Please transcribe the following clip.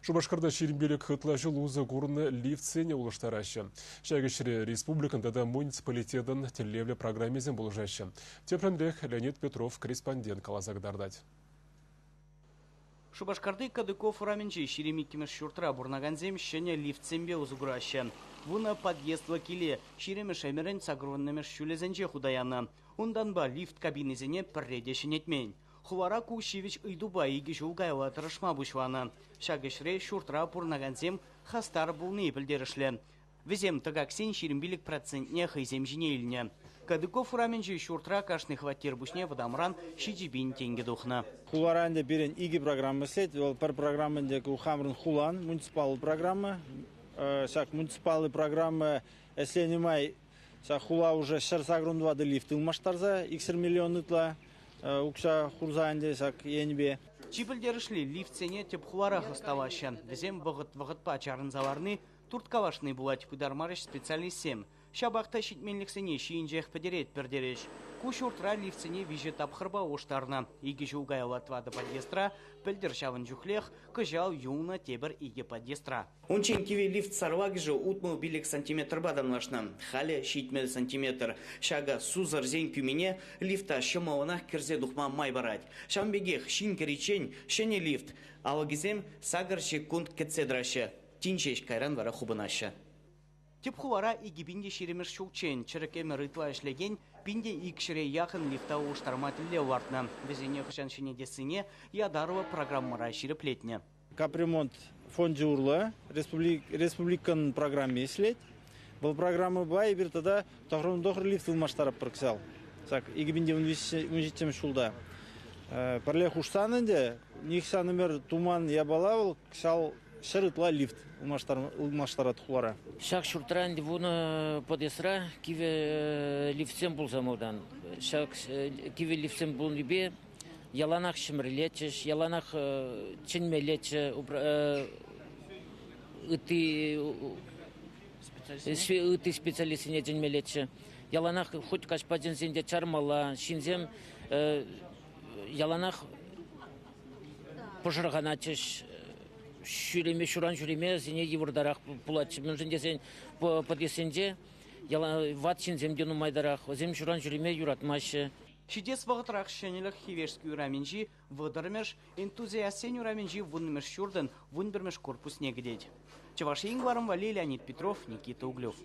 Шупашкарта 25 ытла ҫул усӑ курнӑ лифтсене улӑштараҫҫӗ. Ҫак ӗҫре республикӑн тата муниципалитетӑн тӗллевлӗ программисем пулӑшаҫҫӗ. Тӗплӗнрех Леонид Петров корреспондент каласа кӑтартать. Шупашкарти Кадыков урамӗнчи 22-мӗш ҫуртра пурӑнакансем ҫӗнӗ лифтсемпе усӑ кураҫҫӗ. Вунӑ подъездлӑ киле 20-мӗш ӗмӗрӗн 80-мӗш ҫулӗсенче хута янӑ. Унтанпа лифт кабинисене пӗрре те ҫӗнетмен. Хулара ку ҫивӗч ыйтупа икӗ ҫул каялла тӑрӑшма пуҫланӑ. Ҫак ӗҫре ҫуртра пурӑнакансем хастар пулни пӗлтерӗшлӗ. Вӗсем тӑкаксен 25 процентне хӑйсем ҫине илнӗ. Кадыков урамӗнчи ҫуртра кашни хваттер пуҫне вӑтамран 7 000 тенкӗ тухнӑ. Хулара ӗнтӗ пирӗн икӗ программа ӗҫлет. Вӑл пӗр программа ӗнтӗ ку хамӑрӑн хулан муниципаллӑ программа. Ҫак муниципаллӑ программа ӗҫленӗ май ҫак хула уже 184 лифт ылмаштарса 200 миллион ытла укҫа хурса ӗнтӗ ҫак енӗпе. Чи пӗлтерӗшли лифтсене тӗп хуларах ӑсталаҫҫӗ. Вӗсем вӑхӑт-вӑхӑтпа чарӑнса ларни турткалашни пулать, пытармарӗҫ специалистсем. Ҫапах та ҫитменлӗхсене ҫийӗнчех пӗтеретпӗр терӗҫ. Ку ҫуртра лифтсене виҫӗ тапхӑрпа улӑштарнӑ. Икӗ ҫул каялла тӑватӑ подъездра, пӗлтӗр ҫавӑн чухлех, кӑҫал юлнӑ тепӗр икӗ подъездра. Унччен кивӗ лифт сарлакӑшӗ 65 сантиметрпа танлашнӑ, халӗ 70 сантиметр. Ҫакӑ сусӑрсен кӳмине лифта ҫӑмӑллӑнах кӗрсе тухма май парать. Ҫавӑн пекех ҫын кӗриччен ҫӗнӗ лифт алӑкӗсем сакӑр ҫеккунт кӗтсе тӑраҫҫӗ. Тин ҫеҫ кайран вара хупӑнаҫҫӗ. Тӗп хулара 2020-мӗш ҫулччен чӗрӗк ӗмӗр ытла ӗҫлекен 1200 яхӑн лифта улӑштарма тӗллев лартнӑ. Вӗсене хӑҫан ҫӗнетессине ятарлӑ программӑра ҫирӗплетнӗ. Капремонт фончӗ урлӑ республикӑн программи ӗҫлет. Вӑл программӑпа эпир тата тӑхӑр лифт ылмаштаратпӑр кӑҫал. Ҫак 2017 ҫулта. Пӗрле хушсан ӗнтӗ нихҫан ӗмӗр туман япала вӑл кӑҫал 100 ытла лифт ылмаштарать хулара. Ҫак ҫуртра ӗнтӗ вунӑ подъездра кивӗ лифтсем пулса малтан. Ҫак кивӗ лифтсем пулнипе яланах ҫӗмӗрӗлетчӗҫ, яланах чӗнмеллеччӗ ытти ытти специалистсене чӗнмеллеччӗ. Яланах хоть каҫпа чӗнсен те чармалла. Ҫынсем яланах пӑшӑрханатчӗҫ. Ҫӳреме, ҫуран ҫӳреме вӗсене йывӑртарах пулатчӗ. Мӗншӗн тесен подъездсенче ват ҫынсем те нумайтарах, вӗсем ҫуран ҫӳреме юратмаҫҫӗ. Ҫитес вӑхӑтрах ҫӗнӗлӗх Хивешски урамӗнчи 30-мӗш, Энтузиастсен урамӗнчи 10-мӗш ҫуртӑн 11-мӗш корпусне кӗтет. Чӑваш Ен кӑларӑм валли Леонид Петров, Никита Углев.